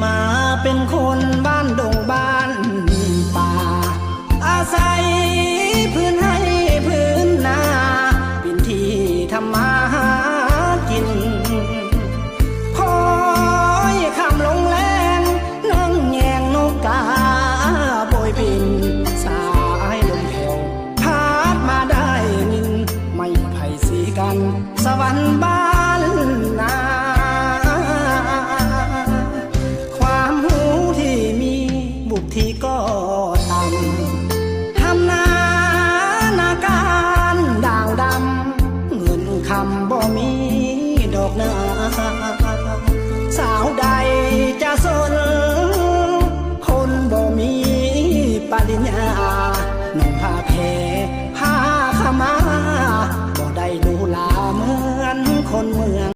ມາເປັນຄົນບ້ານດົງບ້ານປ່າ ອາໄສພື້ນໄຮ່ພື້ນນາ ເປັນທີ່ທຳມາຫາກິນ ຄອຍຄ່ຳລົງແລງ ນັ່ງແຍງນົກກາໂບຍບິນ ສາຍລົມແຜ່ວ ພັດມາໄດ້ຍິນ ໄມ້ໄຜ່ສີກັນ ສະຫວັນບ້ານນາ ຄວາມຮູ້ທີ່ມີ ວຸດທິກໍຕ່ຳ ທຳນານາການດ່າງດຳ ເງິນຄຳບໍ່ມີດອກນາ ສາວດ